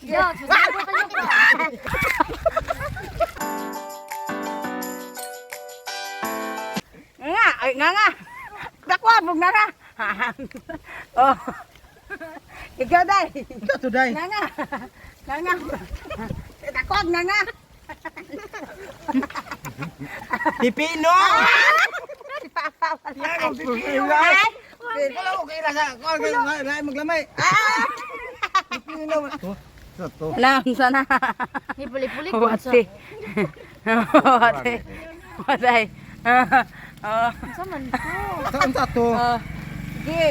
Yo, susubo kayo pa. Nga nga, ay nga nga. Dakwa bug nga nga. Oh. Ikaw dai. Ito to day. Nga nga. Nga nga. Dakwa nga nga. Pipino. Si Papa wala. Pipino. Wala ko kay sa kuan kay maglamay. Pipino. To. To. Alam sana. Ni puli-puli ko sa. Wati. Wati. Watay. Oh. Unsa man to? Saan sa to? Oh. Sige.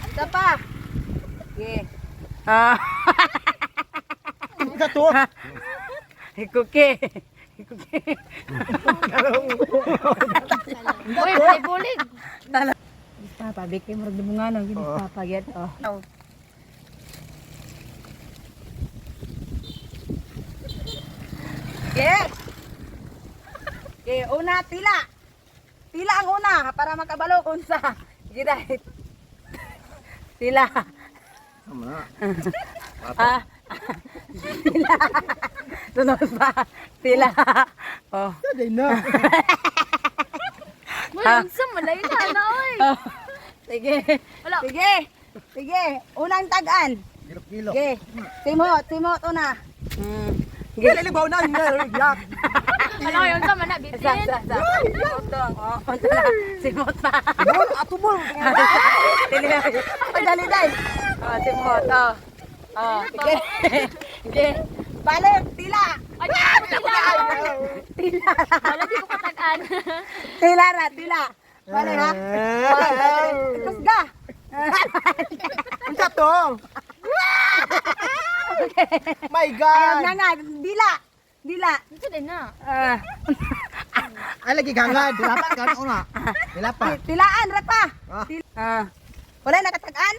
Isa pa. Sige. Ah. Sa to. Ikuki. Ikuki. Uy, puli-puli. Papa, bigay mo rin dumungan. Gini papa, get. Oh. Get. Okay, una, tila. Tila ang una para makabalo kung sa. Sige dahil. Tila. Tama na. Ah. Tila. Sunod pa. Tila. Oh. Day na. Uy, unsa man lay na na oy. Oh. Sige. Wala. Sige. Sige. Unang tagan. Gilok-gilok. Sige. Simot, simot una. Sige. Dili baw na yak. Wala ko unsa man na Sa, bitin. sa, sa. Simot. Oh, unsa na. Simot pa. Bol ato bol. Dili. Ay, dali, dali. Oh, simot. Oh. Oh, sige. Sige. Balik, tila. Ay, tila. Tila. Wala di ko katag-an. Tila ra, tila. Balik ha. Kusga. Unsa to? My Ayaw God. na nga, dila. Dila. Unsa din na? Ah, Ay lagi gangad. Dapat kan una. Dilapa. tilaan ra pa. Ah. Ah. Wala nakatag-an?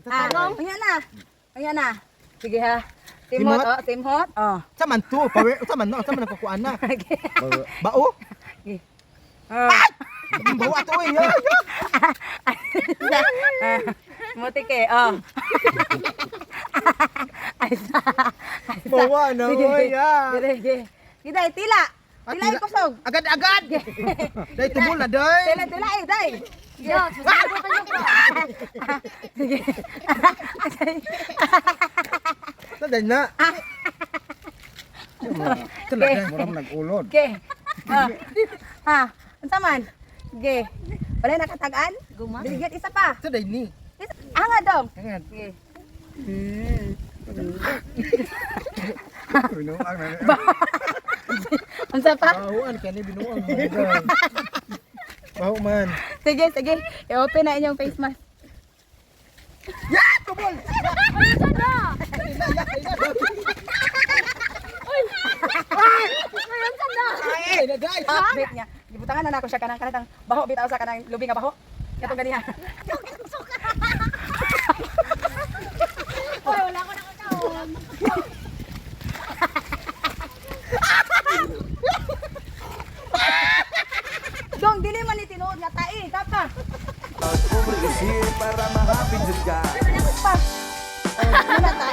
Ah, ayan na. Ayan na. Sige ha. Simot, Simot? oh, simot. Oh. Sa man to, pawe, sa man no, sa man nagkukuan na. Okay. Bao? Oh. Bao ato eh. Ah, Muti ke, oh. Ay, sa. Ay, sa. Bawa na, Sige. oy, ah. Sige, sige. Sige, day, tila. Ah, Tila yung kusog. Agad-agad. Day tubol na day. Tila, tila, eh, day. Yo, susubo kayo pa. Sige. Ay, Sa day na. Tala na, murang nag-ulod. Okay. Ah. Ah, unsa man? Sige. Wala nakatag-an? Guma. Biligyan isa pa. Sa day ni. Anga dong. Hangad. Sige. Binuang na. Unsa pa? Bahuan kani binuang. Bahu man. Sige, sige. I-open na inyong face mask. Ya, tubol. Unsa na? Uy, unsa na? Ay, na day. Ah, wait niya. Gibutangan na nako siya kanang kanang baho bitaw sa kanang lubi nga baho. Katong ganiha. Uy, wala ko nakataon. Dong dili man ni tinuod nga tai, tapa. Pobre is here para ma-happy jud ka. Pa. Oh, wala ta.